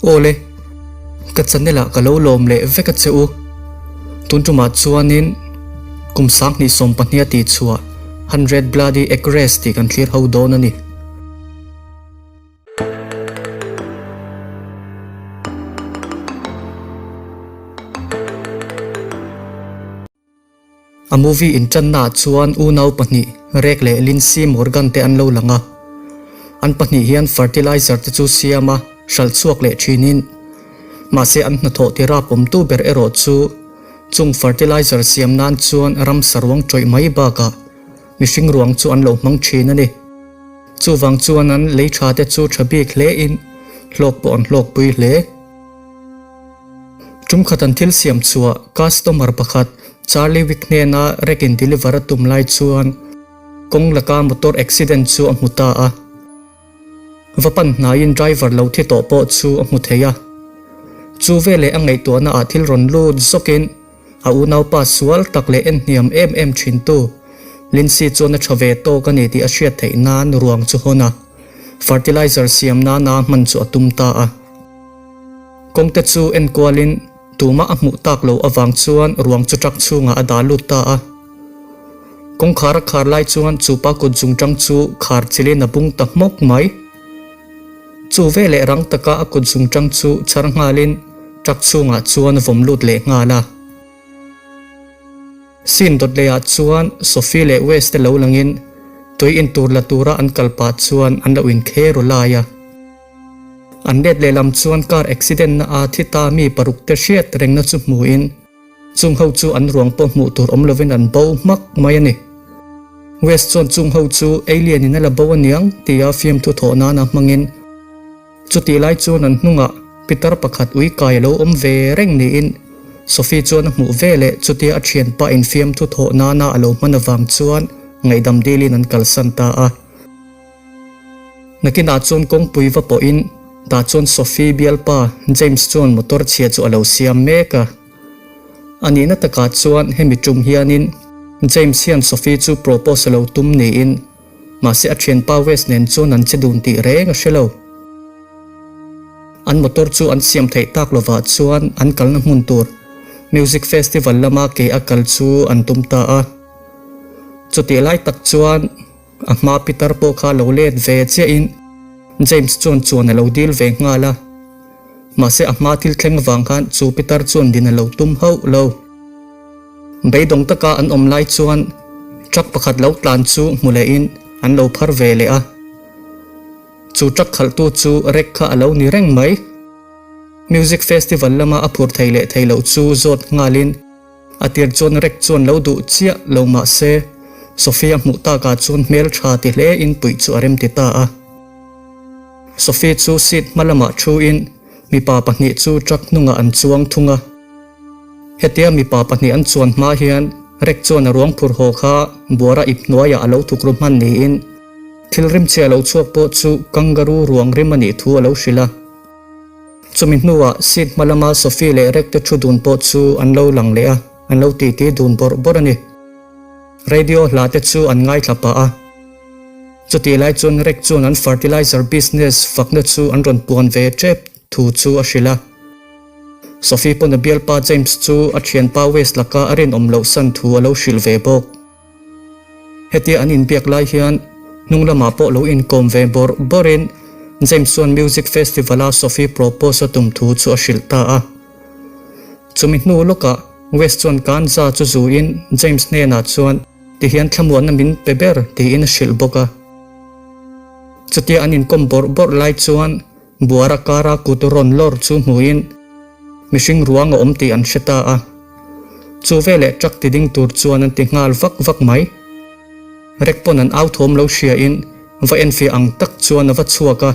Awle, ka channel ah ka lo lawm leh vek a che u. Tun tumah chuanin kum 2020 a tih chhuah Hundred Bloody Acres tih kan thlir ho dawn a ni. A movie inṭannaah chuan unau pahnih Rek leh Lindsay Morgan te an lo lang a. An pahnih hian fertilizer te chu siam a, hralh chhuak leh ṭhinin. Mahse an hnathawh ti rapawmtu ber erawh chu chung fertilizer siam nan chuan ramsa ruang ṭawih mai bakah mihring ruang chu an lo hmang ṭhin a ni. Chuvang chuan an lei ṭha te chu ṭha bik hlein hlawk pawh an hlawkpui hle. Ṭumkhat an thil siam chhuah customer pakhat Charlie Wick hnena rek in deliver a tum lai chuan kawng laka motor accident chu a hmu ta a. Va pan hnaiin driver lo thi tawh pawh chu a hmu thei a. Chu veleh a ngaihtuahna ah thil rawn lut zawkin a unaupa sual tak leh en hniam em em thintu Lindsay chuan a tha ve tawk a ni tih a hriat theih nan ruang chu hawn a, fertilizer siam nana hman chu a tum ta a. Kawngte chu enkualin tumah a hmuh tak loh avang chuan ruang chu truck chhungah a dah lut ta a. Kawngkhar a khar lai chuan chupa kut zungṭang chu khar chilin a bung ta hmawk mai. Chu veleh rang taka a kut zungṭang chu chhar nghalin truck chhungah chuan a vawm lut leh nghal a. Scene dawt lehah chuan Sophie leh Wes te lo langin tui intur la tura an kal pah chuan an lo inkheh ru lai a. An let lehlam chuan car accident na a thi ta mi paruk te hriat rengna chu hmuin chung ho chu an ruang pawh hmuh tur awm lovin an bo hmak mai a ni. West chuan chung ho chu alien in a la bo aniang tia fiamthu thawh nana hmangin chutih lai chuan an hnungah pitar pakhat ui kai a lo awm ve reng niin Sophie chuan a hmuh veleh chutia a thianpa in fiamthu thawh nana a lo hman avang chuan ngaihdam dilin an kalsan ta a. Nakinah chuan kawngpui va pawhin tah chuan Sophie bialpa James chuan motor chhia chu a lo siam mek a. A nihna takah chuan hemi tum hianin James hian Sophie chu propose a lo tum niin mahse a thianpa Wes nen chuan an che dun tih reng a hre lo. An motor chu an siam theih tak lovah chuan an kalna hmun tur music festival lama ke a kal chu an tum ta a. Chutih lai tak chuan. A hma pitar pawh kha lo let ve chiahin James chuan chuan a lo dil ve nghal a. Mahse a hma thil thleng avang khan chu pitar chuan din a lo tum hauh lo. Beidawng taka an awm lai chuan truck pakhat lo tlan chu hmu lehin an lo phar ve leh a. Chu truck khalhtu chu rek kha a lo ni reng mai. Music festival lama a phur thei leh thei loh chu zawt nghalin A tir chuan Rek chuan lo duh chiah lo mah se, Sophia hmuh takah chuan hmel tha ti hle in puih chu a rem ti ta a. Sophie chu seat hma lamah thu in mipa pahnih chu truck hnungah an chuang thung a. Hetia mipa pahnih an chuan hma hian Rek chuan a ruang phur haw kha buara ip hnuaiah a lo thuk ru hman niin thil rimchhia lo chhuak pawh chu kangaroo ruang rim a nih thu a lo hrilh a. Chumi hnuah seat hma lama Sophie leh Rek te thu dun pawh chu an lo lang leh a, an lo titi dun bawrh bawrh a ni. Radio hla te chu an ngaithla pah a. Chutih lai chuan Rek chuan an fertilizer business fakna chu an rawn puan ve tep thu chu a hrilh a. Sophie pawn a bialpa James chu a thianpa Wes laka a rinawm loh san thu a lo hrilh ve bawk. Hetia an inbiak lai hian hnung lamah pawh lo inkawm ve bawrh bawrhin James chuan music festival a Sophie propose a tum thu chu a hrilh ta a. Chumi hnu lawkah Wes chuan Kanza chu zuin James hnenah chuan tihian thlamuanna min pe ber tiin a hrilh bawk a. Chutia an inkawm bawrh bawrh lai chuan Buara kara kut rawn lawr chu hmuin mihring ruang a awm tih an hre ta a. Chu veleh truck ti ding tur chuan an ti nghal vak vak mai. Rek pawn an au thawm lo hriain va enfiah ang tak chuan a va chhuak a.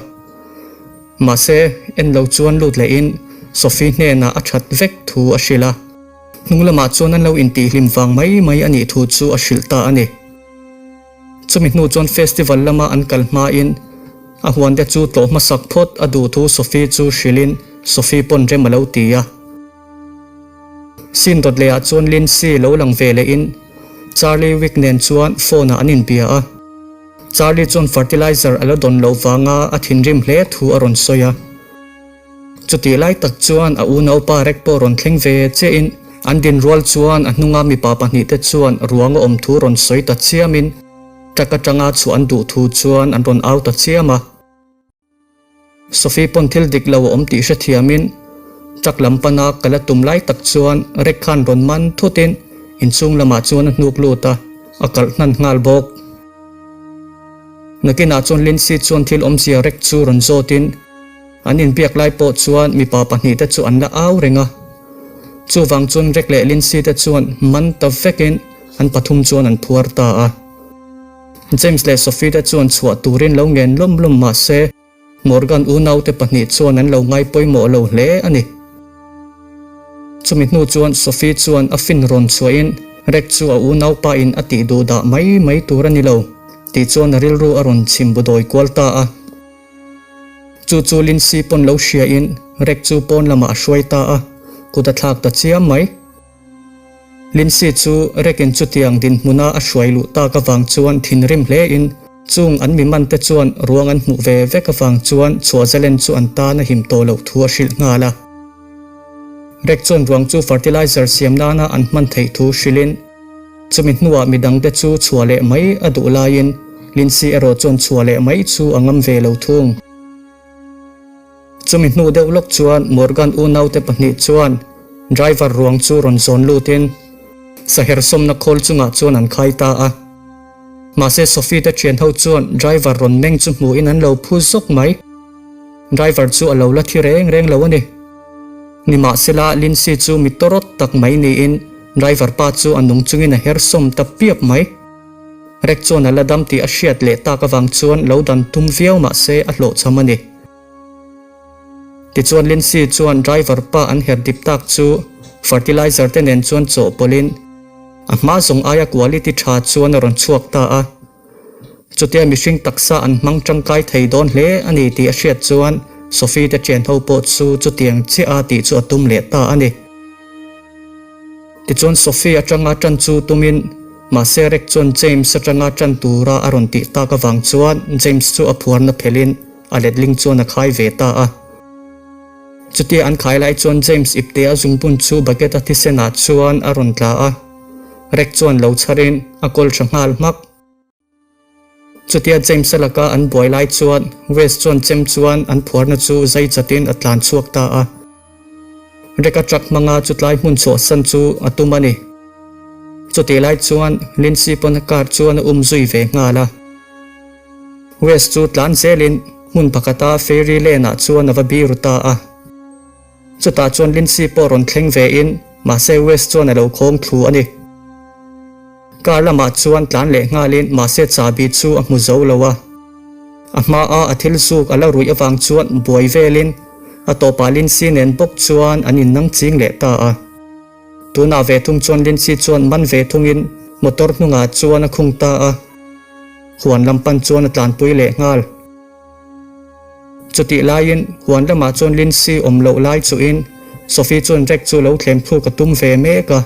Mahse, en lo chuan lut lehin Sophie hnenah a that vek thu a hrilh a. Hnung lamah chuan an lo intihhlim vang mai mai a nih thu chu a hrilh ta a ni. Chumi hnu chuan festival lama an kal hmain a huante chu tlawh hmasak phawt a duh thu Sophie chu hrilhin Sophie pawn rem a lo ti a. Scene dawt lehah chuan Lindsay lo lang ve lehin Charlie Wick nen chuan phone ah an inbia a. Charlie chuan fertilizer a la dawn loh vanga a thinrim hle thu a rawn sawi a. Chutih lai tak chuan a unaupa Rek pawh rawn thleng ve chiahin an din rual chuan a hnunga mipa pahnihte chuan ruang a awm thu rawn sawi ta chiamin truck atanga chhuah an duh thu chuan an rawn au ta chiam a. Sophie pawn thil dik lo a awm tih hrethiamin truck lam pana kal a tum lai tak chuan Rek khan rawn man thutin inchhung lamah chuan a hnuk lut a, a kalh hnan nghal bawk. Nakinah chuan Lindsay chuan thil awmzia Rek chu rawn zawtin an inbiak lai pawh chuan mipa pahnihte chu an la au reng a. Chuvang chuan Rek leh Lindsay te chuan man ta vekin an pathum chuan an phuar ta a. James leh Sophie te chuan chhuah turin lo ngen lawm lawm mah se, Morgan unaute pahnih chuan an lo ngai pawimawh lo hle a ni. Chumi hnu chuan Sophie chuan a fin rawn chhuahin Rek chu a unaupa in a tih duh dah mai mai tur a ni lo tih chuan a rilru a rawn chim bu dawi kual ta a. Chu chu Lindsay pawn lo hriain Rek chu pawn lamah a hruai ta a, kut a thlak ta chiam mai. Lindsay chu Rekin chutiang dinhmuna a hruai luh tak avang chuan thinrim hlein chung an mi mante chuan ruang an hmuh ve vek avang chuan chhuah zalen chu an tan a him tawh loh thu a hrilh nghal a. Rek chuan ruang chu fertilizer siam nana an hman theih thu hrilhin chumi hnuah midangte chu chhuah leh mai a duh laiin Lindsay erawh chuan chhuah leh mai chu a ngam ve lo thung. Chumi hnu deuh lawk chuan Morgan unaute pahnih chuan driver ruang chu rawn zawn lutin saher sawmna khawl chungah chuan an khai ta a. Mahse Sophie te thian ho chuan driver rawn meng chu hmuhin an lo phu zawk mai. Driver chu a lo la thi reng reng lo a ni. Nimahsela Lindsay chu mi tawrawt tak mai niin driver pa chu a nung chungin a her sawm ta piap mai. Rek chuan a la dam tih a hriat leh tak avang chuan lo dan tum viau mahse a hlawhchham a ni. Tichuan Lindsay chuan driver pa an her dip tak chu fertilizer te nen chuan chawhpawlhin a hma zawng aia quality tha chuan a rawn chhuak ta a. Chutia mihring taksa an hmang tangkai thei dawn hle a ni tih a hriat chuan Sophie te thian ho pawh chu chutiang chiah a tih chu a tum leh ta a ni. Tichuan Sophie atanga tan chu tumin mahse Rek chuan James atanga tan tura a rawn tih tak avang chuan James chu a phuarna phelhin a letling chuan a khai ve ta a. Chutia an khai lai chuan James ipte a zungbun chu bucket a thisen ah chuan a rawn tla a, Rek chuan lo chharin a kawl tha nghal hmak. Chutia James-a laka an buai lai chuan Wes chuan chem chuan an phuarna chu zai chatin a tlan chhuak ta a. Reka truck hmanga chutlai hmun chhuahsan chu a tum a ni. Chutih lai chuan Lindsay pawn a car chuan a um zui ve nghal a. Wes chu tlan zelin hmun pakhata ferry lane ah chuan a va biru ta a. Chutah chuan Lindsay pawh rawn thleng ve in mahse Wes chuan a lo khawng thlu a ni. Car lamah chuan tlan leh nghalin mahse chahbi chu a hmu zo lo a. A hmaa a thil zuk a la ruih avang chuan buai velin a tawpah Lindsay nen bawk chuan an innang ching leh ta a. Tunah ve thung chuan Lindsay chuan man ve thungin motor hnungah chuan a khung ta a. Huan lam pan chuan a tlanpui leh nghal. Chutih laiin huan lamah chuan Lindsay awm loh lai chuhin Sophie chuan Jack chu lo thlem thluk a tum ve mek a.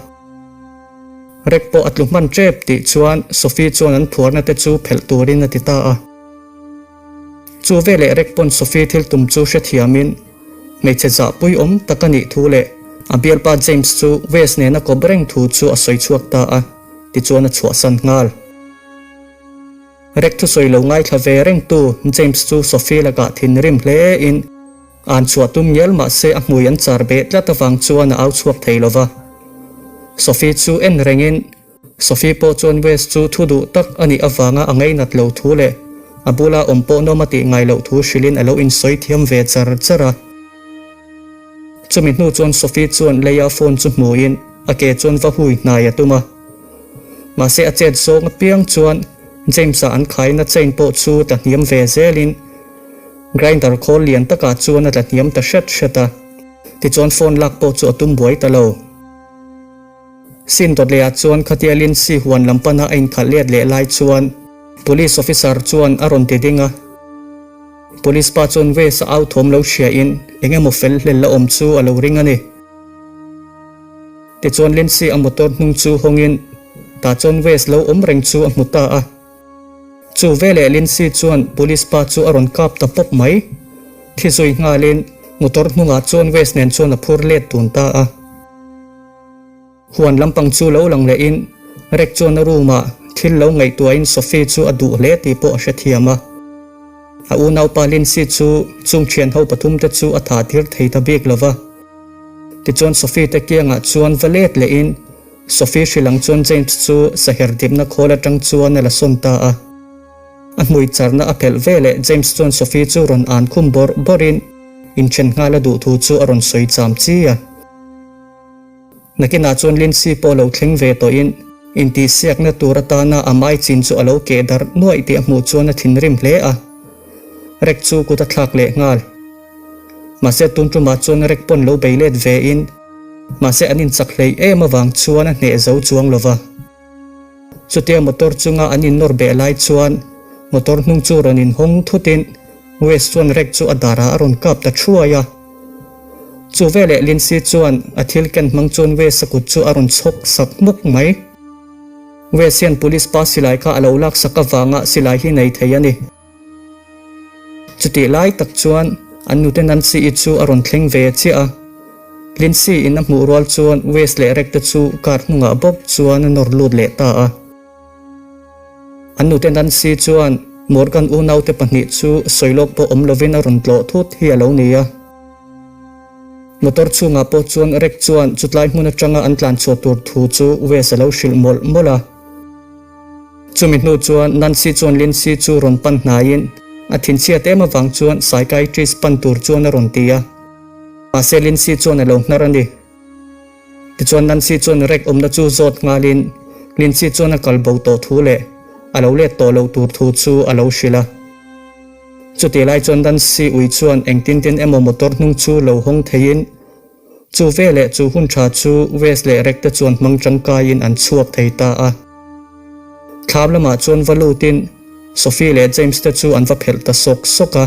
Rek pawh a tlu hman tep tih chuan Sophie chuan an phuarna te chu phelh turin a ti ta a. Chu veleh Rek pawn Sophie thil tum chu hrethiamin hmeichhe zahpui awm tak a nih thu leh a bialpa James chu Wes nena kawp reng thu chu a sawi chhuak ta a, tichuan a chhuahsan nghal. Rek thusawi lo ngaithla ve rengtu James chu Sophie lakah thinrim hle in An chhuah tum ngial mahse a hmui an char beh tlat avang chuan a au chhuak thei lo va. Sophie chu en rengin Sophie pawh chuan Wes chu thu duh tak a nih avanga a ngainat lo thu leh a bula awm pawh nawm a tih ngai loh thu hrilhin a lo insawi thiam ve char char a. Chumi hnu chuan Sophie chuan leia phone chu hmuin a ke chuan va hui hnai a tum a. Mahse a chet zawng apiang chuan James-a an khaina chain pawh chu tla hniam ve zelin Grinder khawl lian takah chuan a tla hniam ta hret hret a, tichuan phone lak pawh chu a tum buai ta lo. Sin dawt lehah chuan khatia Lindsay huan lam pana a inkhalh let leh lai chuan Police officer chuan a rawn ti ding a. Police pa chuan Wes a au thawm lo hriain eng emaw fel hlel la awm chu a lo ring a ni. Tichuan Lindsay a motor hnung chu hawngin tah chuan Wes lo awm reng chu a hmu ta a. Chu veleh Lindsay chuan police pa chu a rawn kap ta pawp mai. Thi zui nghalin Motor hnungah chuan Wes nen chuan a phur let dun ta a. Huan lampang chu lo lang lehin Rek chuan a room ah thil lo ngaihtuahin Sophie chu a duh hle tih pawh a hrethiam a. A unaupa Lindsay chu chung thianho pathumte chu a thah tir thei ta bik lo va. Tichuan Sophie te kiangah chuan va let lehin Sophie hrilh ang chuan James chu saher dipna khawl atang chuan a la sawn ta a. A hmui charna a phelh veleh James chuan Sophie chu rawn an khum bawrh bawrhin inthen nghal a duh thu chu a rawn sawi cham chi a. Nakinah chuan Lindsay pawh lo thleng ve tawhin intihsiakna tur atana a mai chin chu a lo keh darh nuaih tih a hmuh chuan a thinrim hle a. Rek chu kut a thlak leh nghal. Mahse tun tumah chuan rek pawn lo bei let ve in mahse an inchak hleih em avang chuan a hneh zo chuang lo va. Chutia motor chunga an innawr beh lai chuan motor hnung chu rawn inhawng thut in Wes chuan rek chu a darah a rawn kap ta thuai a. Chu veleh Lindsay chuan a thil ken hmang chuan Wes a kut chu a rawn chhawk sak hmuk mai. Wes hian police pa silai kha a lo lak sak avanga silai hi nei thei a ni. Chutih lai tak chuan an nute Nancy-i chu a rawn thleng ve chiah a. Lindsay-in a hmuh rual chuan Wes leh Rek te chu car hnungah bawk chuan a nawr lut leh ta a. An nute Nancy chuan Morgan unaute pahnih chu sawilawk pawh awm lovin a rawn tlawh thut hi a lo ni a. Motor chhungah pawh chuan Rek chuan chutlai hmun atanga an tlanchhuah tur thu chu Wes a lo hrilh mawlh mawlh a. Chumi hnu chuan Nancy chuan Lindsay chu rawn pan hnaiin a thinchhiat em avang chuan psychiatrist pan tur chuan a rawn ti a. Mahse Lindsay chuan a lo hnar a ni. Tichuan Nancy chuan rek awmna chu zawt nghalin Lindsay chuan a kal bo tawh thu leh a lo let tawh loh tur thu chu a lo hrilh a. Chutih lai chuan Nancy ui chuan engtin tin emaw motor hnung chu lo hawng theiin Chu veleh chu hun tha chu Wes leh Rek te chuan hmang tangkaiin an chhuak thei ta a. Thlam lamah chuan va lutin Sophie leh James te chu an va phelh ta sawk sawk a.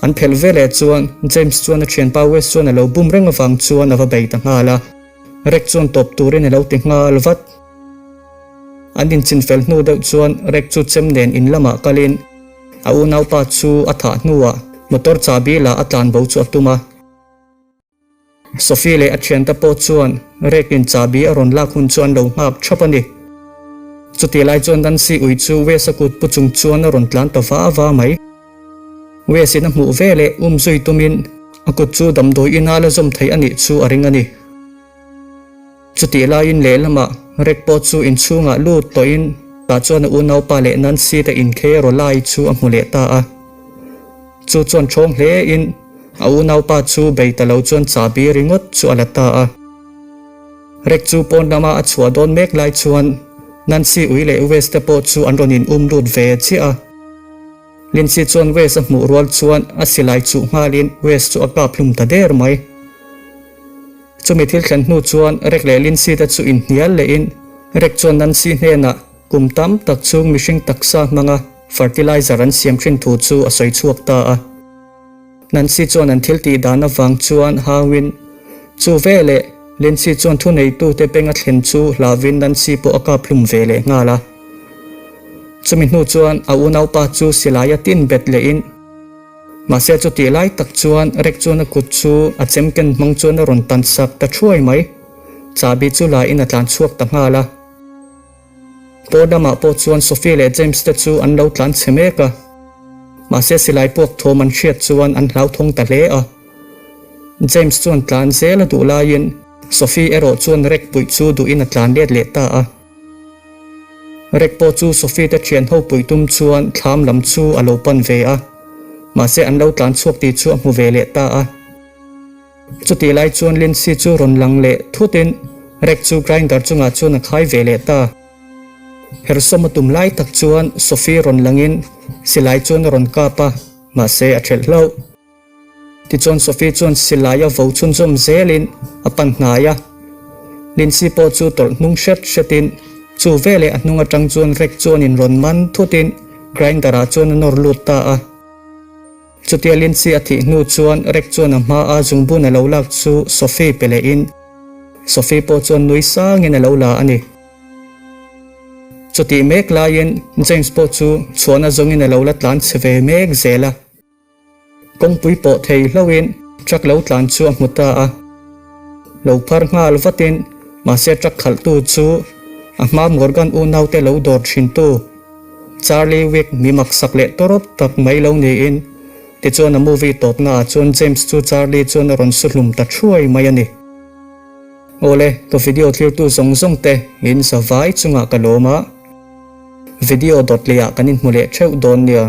An phelh veleh chuan James chuan a thianpa Wes chuan a lo bum reng avang chuan a va bei ta nghal a. Rek chuan tawp turin a lo ti nghal vat. An inchinfel hnu deuh chuan Rek chu chem nen in lamah kalin a unaupa chu a thah hnuah motor chahbi lah a tlanbo chu a tum a. Sophie leh a thiante pawh chuan Rekin chahbi a rawn lak hun chu an lo nghak thap a ni. Chutih lai chuan Nancy ui chu Wes-a kut pu chung chuan a rawn tlan ta va va mai. Wes-in a hmuh veleh um zui tumin a kut chu damdawi ina la zawm thei a nih chu a ring a ni. Chutih laiin lehlamah Rek pawh chu inchhungah lut tawhin tah chuan a unaupa leh Nancy te inkhei raw lai chu a hmu leh ta a. Chu chuan ṭhawng hlein a unaupa chu bei ta lo chuan chahbi ringawt chu a la ta a. Rek chu pawn lama a chhuah dawn mek lai chuan Nancy ui leh Wes te pawh chu an rawn in um lut ve chiah a. Lindsay chuan Wes a hmuh rual chuan a silai chuh nghalin Wes chu a kap hlum ta der mai. Chumi thil thlen hnu chuan Rek leh Lindsay te chu inhnial lehin Rek chuan Nancy hnenah kum tam tak chhung mihring taksa hmanga fertilizer an siam thin thu chu a sawi chhuak ta a. Nancy chuan an thil tih dan avang chuan hauin chu veleh Lindsay chuan thuneitute peng a thlen chu hlauhin Nancy pawh a kap hlum ve leh nghal a. Chumi hnu chuan a unaupa chu silai a tin bet lehin Mahse chutih lai tak chuan Rek chuan a kut chu a chem ken hmang chuan a rawn tan sak ta thuai mai. Chahbi chu la in a tlan chhuak ta nghal a. Pawn lamah pawh chuan Sophie leh James te chu an lo tlan chhe mek a. Mahse silai puak thawm an hriat chuan an hlauthawng ta hle a. James chuan tlan zel a duh laiin Sophie erawh chuan Rek puih chu duhin a tlan let leh ta a. Rek pawh chu Sophie te thian ho puih tum chuan thlam lam chu a lo pan ve a, mahse an lo tlan chhuak tih chu a hmu ve leh ta a. Chutih lai chuan Lindsay chu rawn lang leh thutin Rek chu grinder chungah chuan a khai ve leh ta. Hersawm a tum lai tak chuan Sophie rawn langin silai chuan a rawn kap a, mahse a thelh hlauh. Tichuan Sophie chuan silai a vo chhunzawm zelin a pan hnai a. Lindsay pawh chu tawlh hnung hret hretin chu veleh a hnung atang chuan Rek chuan in rawn man thutin grinder ah chuan a nawr lut ta a. Chutia Lindsay a thih hnu chuan Rek chuan a hma a zungbun a lo lak chu Sophie pe lehin Sophie pawh chuan nui sangin a lo la a ni. Chutih mek laiin James pawh chu chhuahna zawngin a lo la tlan chhe ve mek zel a. Kawngpui pawh thei hlauhin Truck lo tlan chu a hmu ta a. Lo phar nghal vatin mahse truck khalhtu chu a hma Morgan unaute lo dawr thintu Charlie Wick mi maksak leh tawrawp tak mai lo niin tichuan a movie tawpna ah chuan James chu Charlie chuan a rawn su hlum ta thuai mai a ni. Awle, ka video thlirtu zawng zawng te in za vai chungah ka lawm a, video dawt leh ah kan inhmu leh theuh dawn nia.